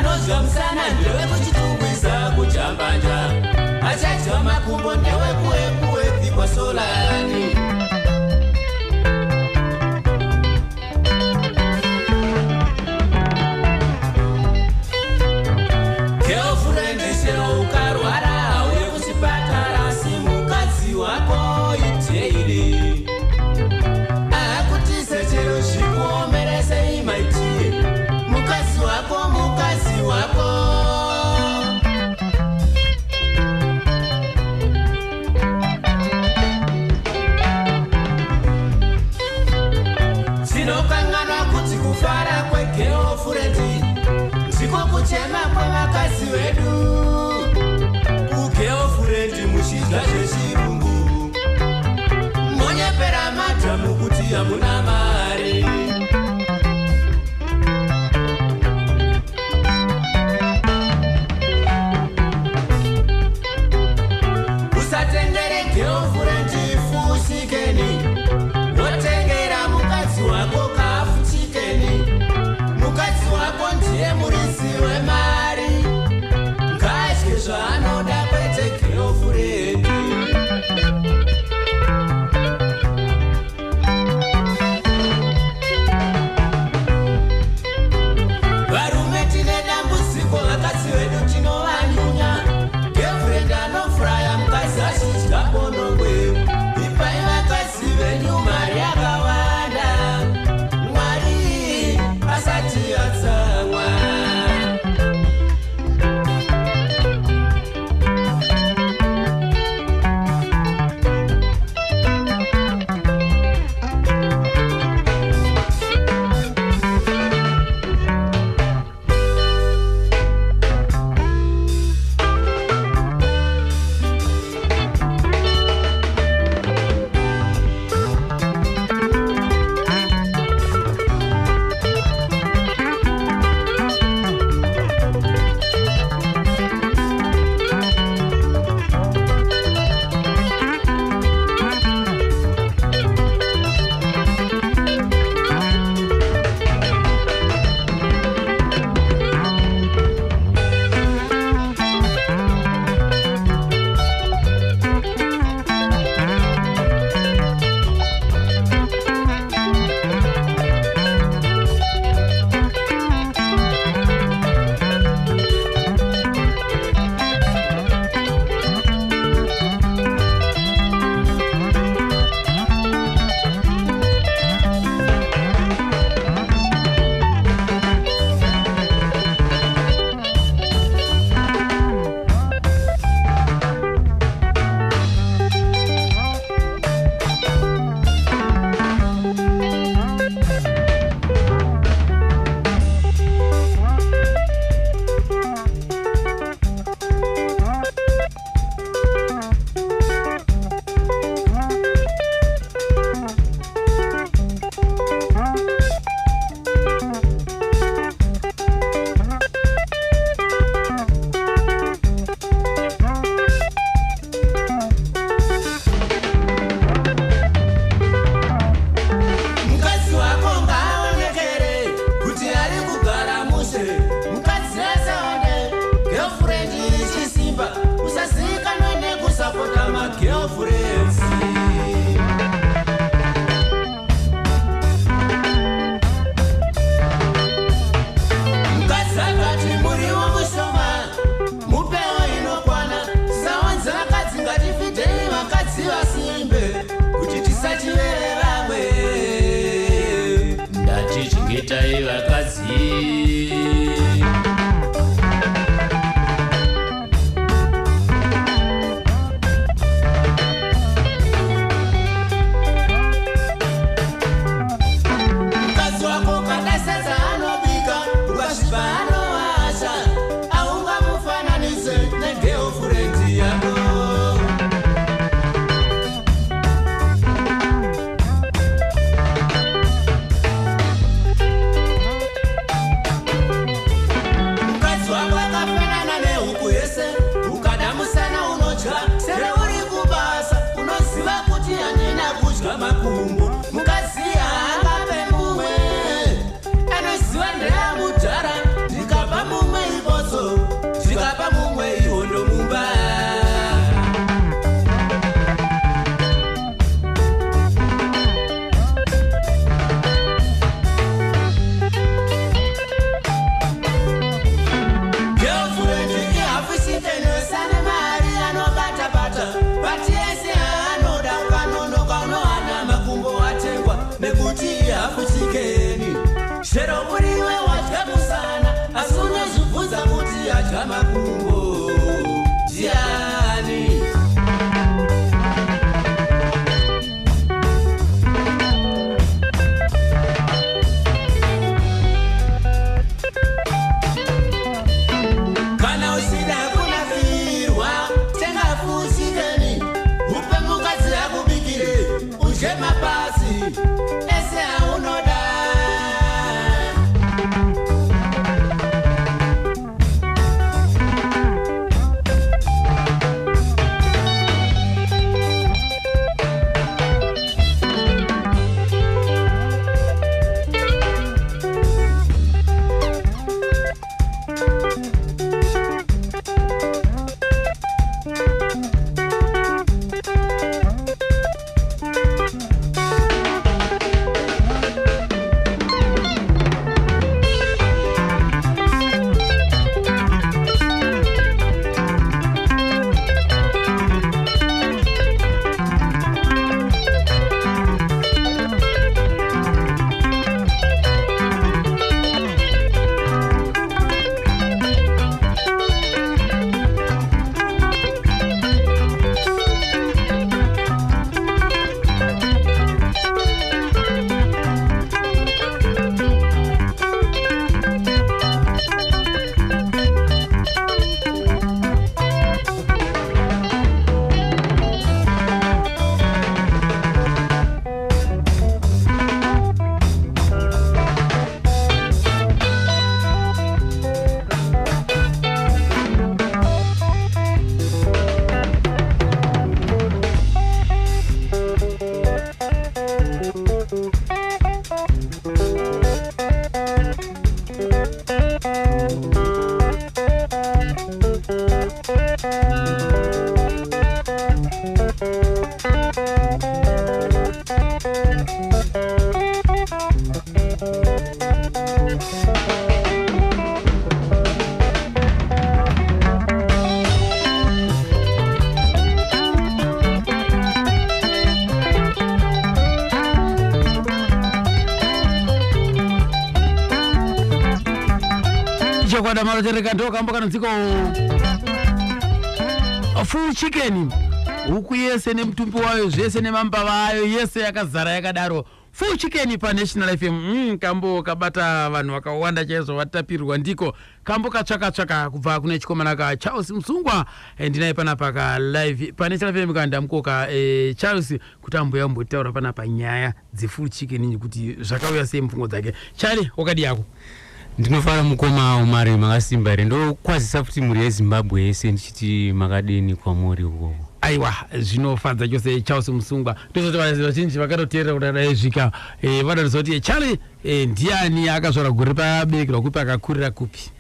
Anodya musana ndewekuChitungwiza kuJambanja, achadya makumbo ndewekuEpworth kwaSolani. Girlfriend chero ukarwara uye kuchipatara, asi mukadzi wako ijail. Akutize chero zvikuomeresei maitie, mukadzi wako mukadzi wako. Tinokanganwa kuti kufara kwegirlfriend ndiko kuchema kwevakadzi vedu. Kugirlfriend muchidya zvechirungu, monyepera madhamu kuti hamuna mari. Usatengere girlfriend full chicken, wotengera mukadzi wako kahalf chicken. Mukadzi wako ndiye muridzi wemari, ngaadye zvaanoda kwete girlfriend. Varume tine dambudziko, vakadzi vedu tinovanyunya. Girlfriend anofuraya mukadzi achidya bonongwe. Ipai vakadzi venyu mari yakawanda, Mwari asati atsamwa. Mukadzi wako ngaaonekere kuti ari kugara mushe. Mukadzi asaone girlfriend ichisimba, usazivikanwe nekusapota magirlfriends. Mukadzi akati muriwo mushoma, mupewo inokwana. Tisawanze vakadzi, ngatifidhei vakadzi vasimbe kuti tisachivere vamwe. Ndati chengetai vakadzi. Mukadzi wako kada sadza anobika, ukasvipa anovasha, aungamufananise negirlfriend yako. Mukadzi wako akafanana nehuku yese, ukada musana unodya. Sere uri kubasa unoziva kuti handina kudya makumbo. Mukadzi haangape mumwe, anoziva ndeyamudhara. Ndikapa mumwe Marotereka ndo kambo kanonziko Full Chicken, huku yese nemutumbi wayo zvese nemambava ayo yese yakazara yakadaro. Full Chicken paNational FM. Kambo kabata vanhu vakawanda chaizvo, vatapirwa ndiko kambo katsvaka tsvaka kubva kune chikomana ka Charles Musungwa. Ndinaye panapa ka live paNational FM kandamukoka Charles kuti amboya ambotaura panapa nyaya dzeFull Chicken iyi, kuti zvakauya sei mupfungwa dzake. Charlie, wakadi yako? Ndinofara, mukoma Umari. Makasimba here? Ndokwazisa futi mhuri yeZimbabwe yese ndichiti makadini kwamuri ukoko? Aiwa, zvinofadza chose. Charles Musungwa, ndozoti vazhinji vakatoteerera kuti adaisvika vanoratidza kuti Charlie ndiani, akazvarwa gore paberekerwa kupi, akakurira kupi?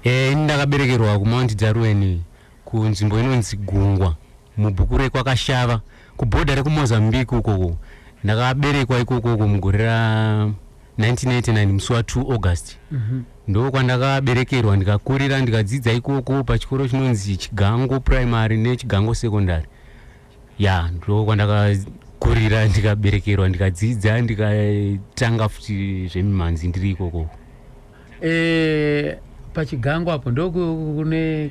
Ini ndakaberekerwa kuMount Darwin, kunzvimbo inonzi Gungwa, mubhuku rekwakashava, kubhodha rekuMozambique ukoko. Ndakaberekwa ikokoko mugore ra1989, musi wa2 August. Ndo kwandakaberekerwa, ndikakurira, ndikadzidza ikoko pachikoro chinonzi Chigango Primary neChigango Secondary. Ya, ndo kwandakakurira, ndikaberekerwa, ndikadzidza, ndikatanga futi zvemimhanzi ndiri ikoko. Pachigango apo ndo kune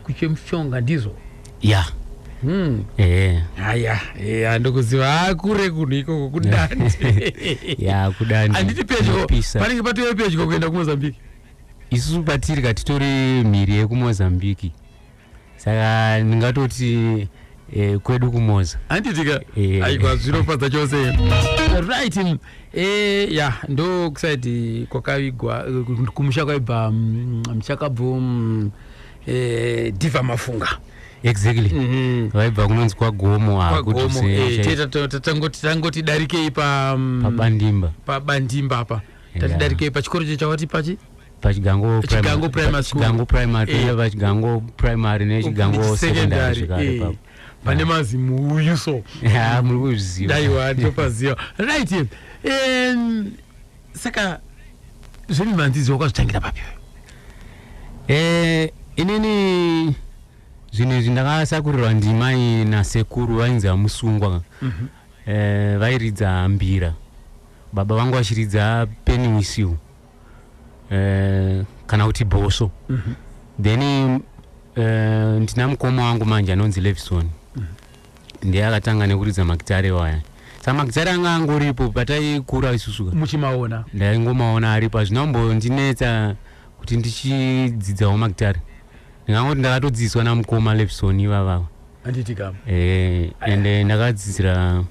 kuchemushonga, ndizvo? Ya. Ehe. Haya, handikuziva akure kunhu ikoko kudande. Ya, kudande. Handiti pedyo? Kunopisa. Panenge patove pedyo kuenda kuMozambique. Isusu patiri katitori mhiri yekuMozambique, saka ndingatoti kwedu kuMoza. Handitika? Eh. Aiwa, zvinofadza chose. Right, ya, ndo kusaidi kwakavigwa, kumusha kwaibva muchakabvu Diva Mafunga. Exactly. Vaibva kunonzi kwaGomo. Kwagomo. Tangoti darikei pa Pabandimba. Pabandimba apa tati darikei pachikoro che chawati pachi Pachigango. Chigango Primary School. Chigango Primary. Toenda paChigango Primary neChigango Secondary zvekare papo. Pane mazimuyu so. Ya, muri kuzviziva. Daiwa, ndopaziva. Right, saka zvemimhanzi wakazvitangira papi? Inini zvinhu izvi ndakasakurirwa ndimai nasekuru vainzi vaMusungwa. Vairidza mbira, baba vangu vachiridza penny whistle kana kuti bhosvo. Then ndina mukoma wangu manje anonzi Levison, ndiye akatanga nekuridza magitare waya. Saka magitare anga angoripo pataikura isusu. Muchimaona? Ndaingomaona aripo, hazvina kumbondinetsa kuti ndichidzidzawo magitare. Ndingangoti ndakatodzidziswa namukoma Levison ivavava. Handitika? Ende ndakadzidzira,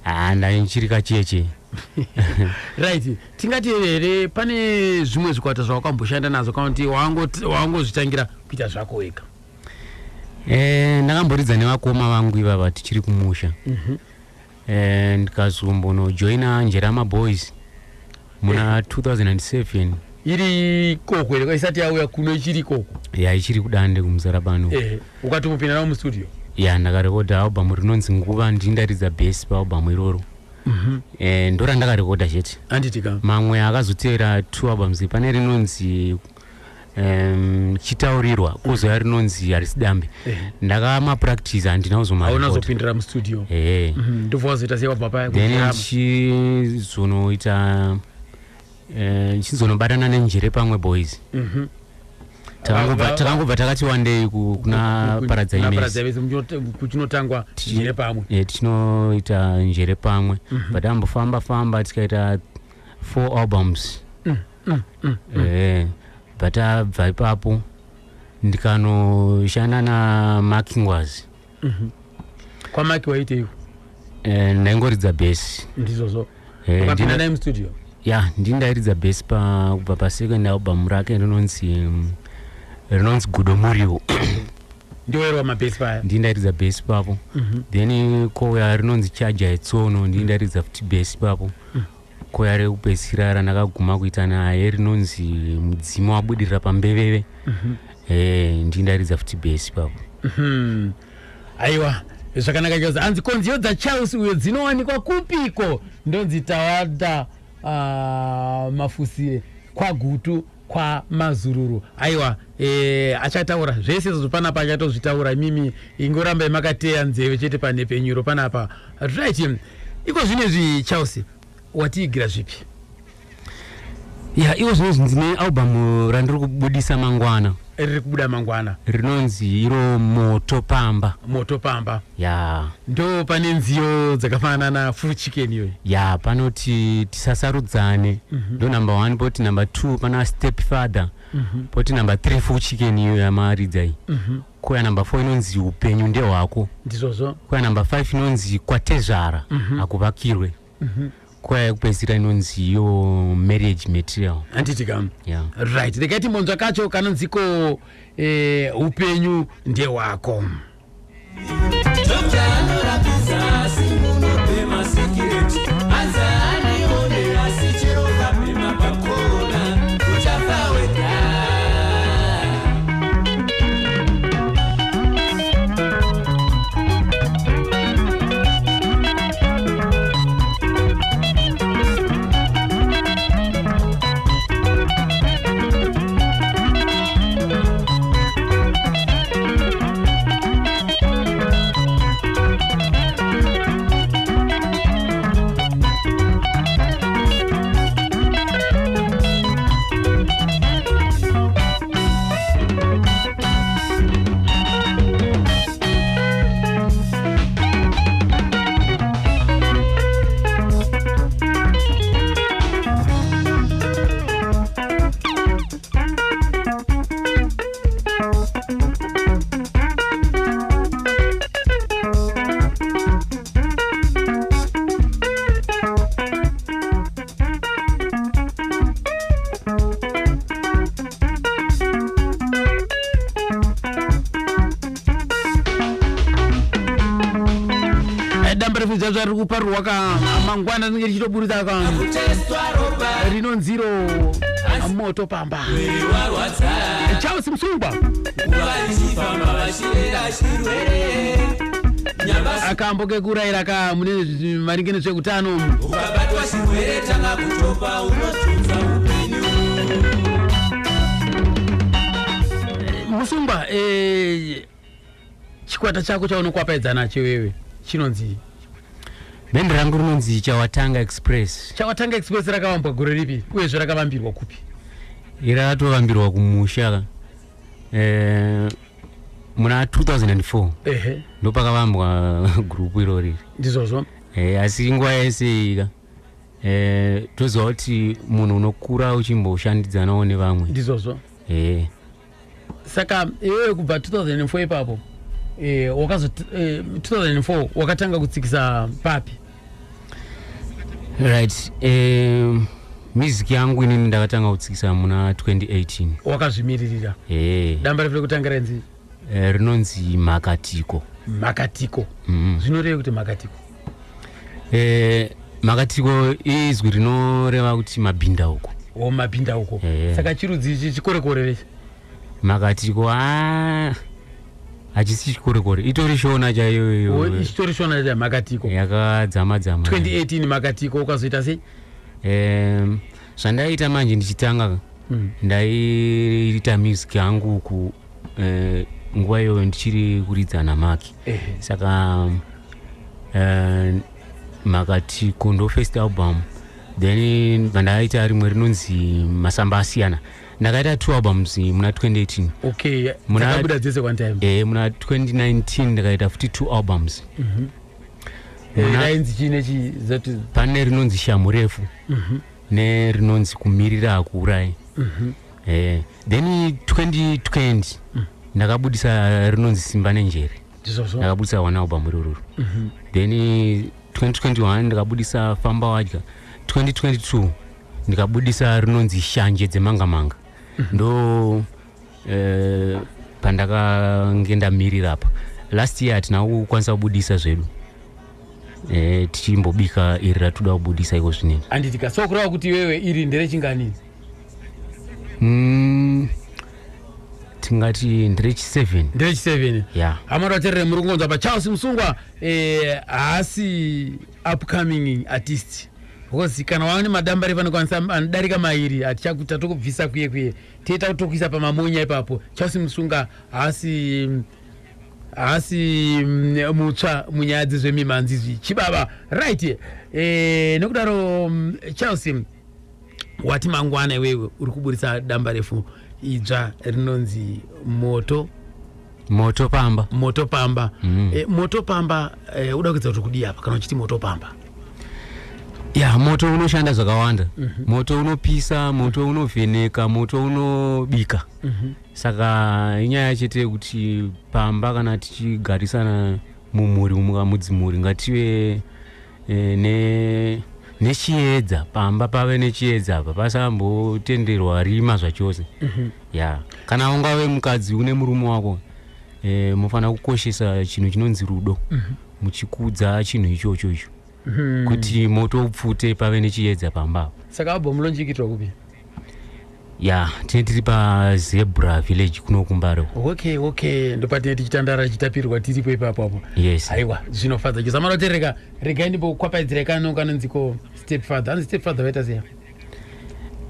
ha, ndaichiri kacheche. Right, tingati here pane zvimwe zvikwata zvawakamboshanda nazvo, kana kuti wangozvitangira kuita zvako wega? Ndakamboridza nevakoma vangu ivava tichiri kumusha. Ndikazombonojoina Njerama Boys muna 2007. Iri ikoko here, isati yauya kuno, ichiri ikoko? Ya, ichiri kudande kuMuzarabano. Ukatomupinda navo mustudio? Ya, ndakarekodha album rinonzi Nguva, ndindaridza bass paalbum iroro. Ndo randakarekodha chete. Handitika? Mamwe akazoteera, two albums, pane rinonzi Chitaurirwa, kozouya rinonzi Harisi Dambe. Ndakamapractice, handina Hauna kuzomarekodha. Zopindira mustudio? Ehe. Ndobva wazoita sei wabva paya? Then kuNjerama? ndichizonoita ndichizonobatana neNjere Pamwe Boys. Takangobva takati wandei kuna Paradzai Kuna Mesi. Paradzai Mesi, kuchinotangwa Njere Pamwe. Tichinoita Njere Pamwe, but ambofamba famba tikaita four albums. But abva ipapo ndikanoshanda naMakingwas. KwaMaki waiteiko? Ndaingoridza bass. Ndizvozvo, ukapinda naye mustudio? Ya, ndini ndairidza bass kubva pasecond album rake rinonzi Gudo Muriwo. Ndiwoerwa mabhesi paya? Ndini ndairidza bass papo. Then kouya rinonzi Chaja Yetsono, ndini ndairidza futi bass papo. Kouya rekupedzisira randakaguma kuita naye rinonzi Mudzimu Wabudirira Pambeveve, ndini ndairidza futi bass papo. Aiwa, zvakanaka chose. Hanzi konziyo dzaCharles uyo dzinowanikwa kupiko? Ndonzi Tawanda Mafusire, kwaGutu kwaMazururu. Aiwa, achataura zvese izvozvo panapa, achatozvitaura. Imimi ingorambai makateya nzeve chete panhepenyuro panapa. Right, iko zvinezvi, Charles, watiigira zvipi? Ya, iwo zvinozvi ndine album randiri kubudisa mangwana. Riri kubuda mangwana. Rinonzi iro Moto Pamba. Moto Pamba. Ya. Ndo pane nziyo dzakafanana na Full Chicken iyoyi. Ya, panoti Tisasarudzane, ndo number 1, poti number 2 pana Step Father, poti number 3 Full Chicken iyo yamaridza iyi, kuya number 4 inonzi Upenyu Ndehwako. Ndizvozvo. Kuya number 5 inonzi Kwatezvara Hakuvakirwe, kuya yekupedzisira inonzi iyo Marriage Material. Handiti kam? Ya. Right, regai timbonzwa kacho kanonziko Upenyu Ndehwako. Doctor anorapisa asi munobhema sikireti, hanzi anione, asi chero ukabhema pakona uchafa wega. Dambarefu dzazva riri kuparurwa ka mangwana, rinenge richitoburitsa ka Kutestwa ropa. Rinonziro Moto Pamba. Mwiri warwadza. Charles Musungwa. Nguva ichifamba vachirera chirwere nyamba. Akambo kekurayira ka mune maringe nezveutano. Ukabatwa chirwere tanga kutopa, unotunza upenyu. Musungwa, chikwata chako chaunokwapaidza nacho iwewe chinonzi? Bhendi rangu rinonzi Chawatanga Express. Chawatanga Express rakavambwa gore ripi, uyezve rakavambirwa kupi? Rakatovambirwa kumusha muna 2004. Ndopakavambwa gurupu irori. Ndizvozvo. Asi nguva yese ika toziva kuti munhu unokura uchimboshandidzanawo nevamwe. Ndizvozvo. Saka iwewe kubva 2004 ipapo, wakazo 2004 wakatanga kutsikisa papi? Right, music yangu inini ndakatanga kutsikisa muna 2018. Wakazvimiririra? Damba refu rekutanga renzi? Rinonzi Makatiko. Makatiko. Zvinoreva kuti makatiko? Makatiko izwi rinoreva kuti mabhindauko. O, mabhindauko. Saka chirudzi ichi chikorekore rechi? Makatiko a hachisi chikorekore, itori Shona chaiyo. Ichitori Shona cha makatiko. Yakadzama dzama. 2018 Makatiko, ukazoita sei? Zvandaita manje ndichitanga, ndaiita music yangu ku nguva iyoyo ndichiri kuridza namaki. Saka Makatiko ndo first album, then vandaita rimwe rinonzi Masamba Asiyana. Ndakaita two albums muna 2018. Dzakabuda dzese one time? Muna 2019 ndakaita futi two albums. Rainzi chii nechi zati? Pane rinonzi Shamu Refu nerinonzi Kumirira Hakuurai. Then 2020 ndakabudisa rinonzi Simba Nenjere. Ndizvozvo. Ndakabudisa one album irororo. Then 2021 ndakabudisa Famba Wadya. 2022 ndikabudisa rinonzi Shanje Dzemangamanga. Ndo pandakange ndamirira apa. Last year hatina kukwanisa kubudisa zvedu, tichimbobika iri ratoda kubudisa iko zvinezvi. Handitika, so kureva kuti iwewe iri nderechingani? Tingati nderechi7. Nderechi7. Ya. Hama vateereri, muri kungonzwa paCharles Musungwa, haasi upcoming artist, because kana wava nemadambare panokwanisa anodarika mairi, hatichakuta tokubvisa kuye kuye, toita kutokuisa pamamonya ipapo. Charles Musunga haasi mutsva munyaya dzezvemimhanzi izvi, chibaba. Right, nekudaro Charles, Wati mangwana iwewe uri kuburitsa damba refu idzva rinonzi Moto. Moto Pamba. Moto Pamba. Moto Pamba, uda kuedza kuti kudii apa kana uchiti moto pamba? Ya, moto unoshanda zvakawanda. Moto unopisa, moto unovheneka, moto unobika. Saka inyaya chete yekuti pamba kana tichigarisana mumhuri umu, mudzimhuri, ngative nechiedza pamba, pave nechiedza apa, pasambotenderwa rima zvachose. Ya, kana ungave mukadzi une murume wako, mufanira kukoshesa chinhu chinonzi rudo, muchikudza chinhu ichocho icho, kuti moto upfute, pave nechiedza pamba apa. Saka album launch ikiitwa kupi? Ya, tine tiri paZebra Village kuno kuMbare. Okay, ndopatine tichitandara, tichitapirwa tiripo ipapo apo. Yes. Aiwa, zvinofadza chose. Amanotereka, regai ndimbokwapaidzirai kano kanonziko Step Father. Hanzi Step Father vaita seya?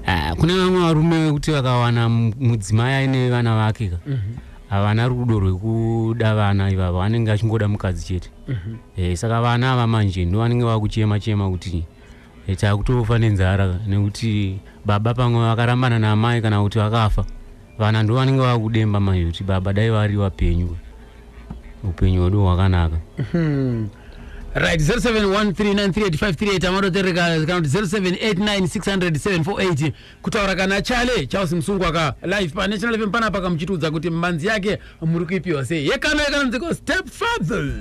Ah, kune vamwe varume vekuti vakawana mudzimai aine vana vake ka, havana rudo rwekuda vana ivavo, vanenge achingoda mukadzi chete. Saka vana ava manje ndo vanenge vakuchema chema kuti takutofa nenzara ka, nekuti baba pamwe vakarambana naamai kana kuti vakafa. Vana ndo vanenge vakudemba manje kuti baba dai vari vapenyu ka, upenyu hwedu hwakanaka. Right, 0713938538, amanotereka, kana kuti 0789600748, kutaura kana Chale Charles Musungwa ka live paNational FM panapa, kamuchitiudza kuti manzi yake muri kuipiwa sei yekano yekanonziko Step Father.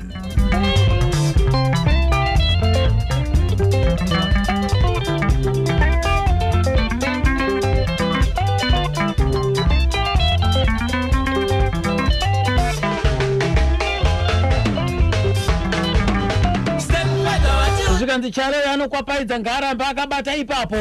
Stepfather vati Zvikanzi Chale anokwapaidza, ngaaramba akabata ipapo.